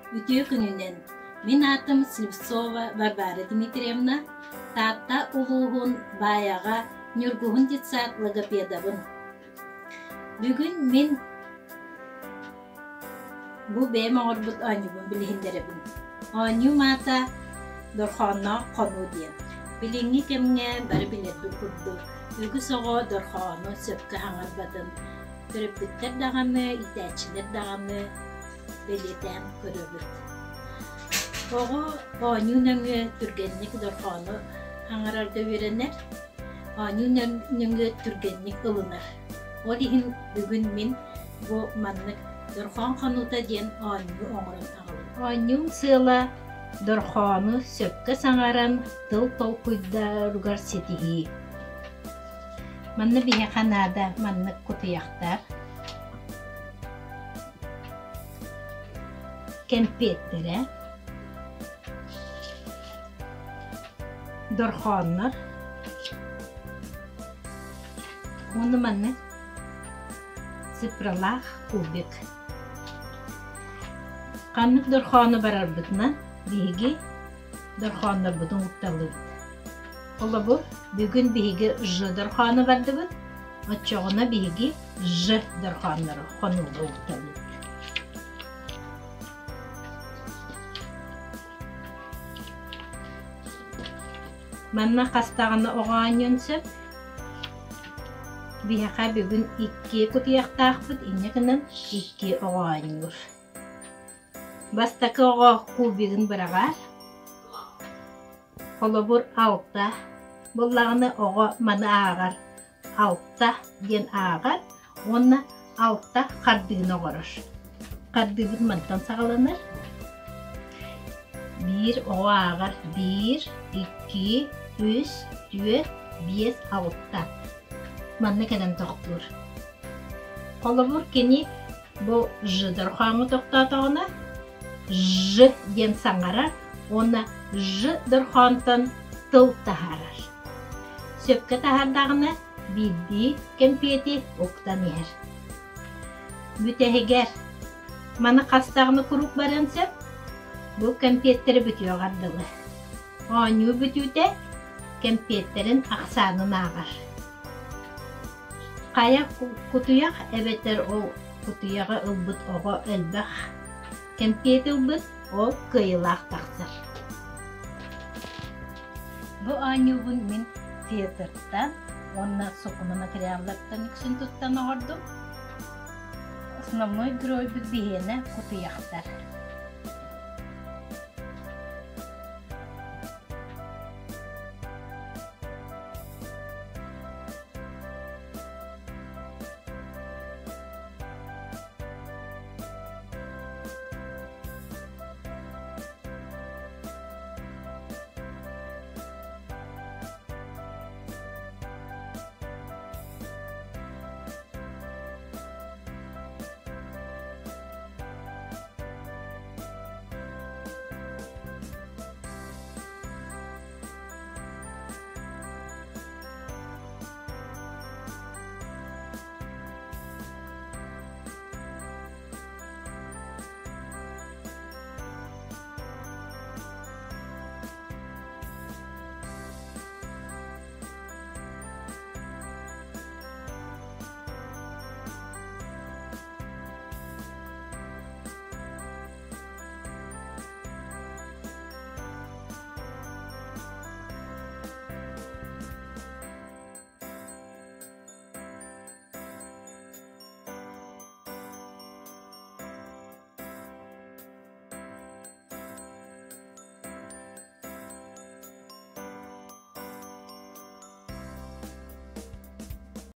Үтүө күнүнэн! Мин аатым Слепцова Варвара Дмитриевна, Таатта улууһун Баайаҕа Ньургуһун детсад логопедабын. Бүгүн мин бу бэйэм оҥорбут оонньуубун билиһиннэрэбин. Оонньуум аата Дорхоонноох хонуу диэн. Билиҥҥи кэмҥэ бары билэрбит курдук, үгүс оҕо дорхоону сөпкө саҥарбатын төрөппүттэр даҕаны, иитээччилэр даҕаны бэлиэтээн көрөбүт. Оҕо оонньуу нөҥүө түргэнник дорҕоону аҥарарга үөрэнэр, оонньуу нөҥүө түргэнник ылынар. Ол иһин бүгүн мин бу маннык Дорҕоон хонуута диэн оонньуу оҥорон аҕалым. Оонньуум сыала дорҕоону сөпкө саҥаран тыл толкуйдууругар ситиһии. Манна биһиэхэ наада маннык кутуйахтар, Кэмпиэттэрэ, дорхооннор уонна маннык цифралаах кубик. Ханнык дорхоону барарбытынан биһиги дорхооннорбутун укталлыбыт. Холобур, бүгүн биһиги Ж дорхоону бардыбыт, оччоҕуна биһиги Ж дорхооннору хонууга укталлыбыт. Манна хас даҕаны оҕо оонньуон сөп. Биһиэхэ бүгүн икки кутуйахтаахпыт, инньэ гынан икки оҕо оонньуур. Бастакы оҕо кубигын быраҕар. Холобур, алта буоллаҕына оҕо маны ааҕар алта диэн ааҕар уонна алта хардыыны оҥорор. Хардыыбыт мантан саҕаланар. Биир оҕо ааҕар биир, икки, үс, түөрт, биэс, алта. Манна кэлэн тохтуур. Холобур, кини бу Ж дорҕооҥҥо тохтоотоҕуна Ж диэн саҥарар уонна Ж дорҕоонтон тыл таһаарар. Сөпкө таһаардаҕына биирдии кэмпиэти уктан иһэр. Бүтэһигэр маны хас даҕаны куруук барыан сөп, бу кэмпиэттэри бүтүөҕэр дылы. Оонньуу бүтүүтэ кэмпиэттэрин ахсаанын ааҕар. Хайа кутуйах эбэтэр ол кутуйаҕы ылбыт оҕо элбэх кэмпиэт ылбыт, ол кыайыылаах тахсар. Бу оонньуубун мин театртан уонна сукуна материаллартан үксүн туттан оҥордум. Основной геройбут биһиэнэ кутуйахтар.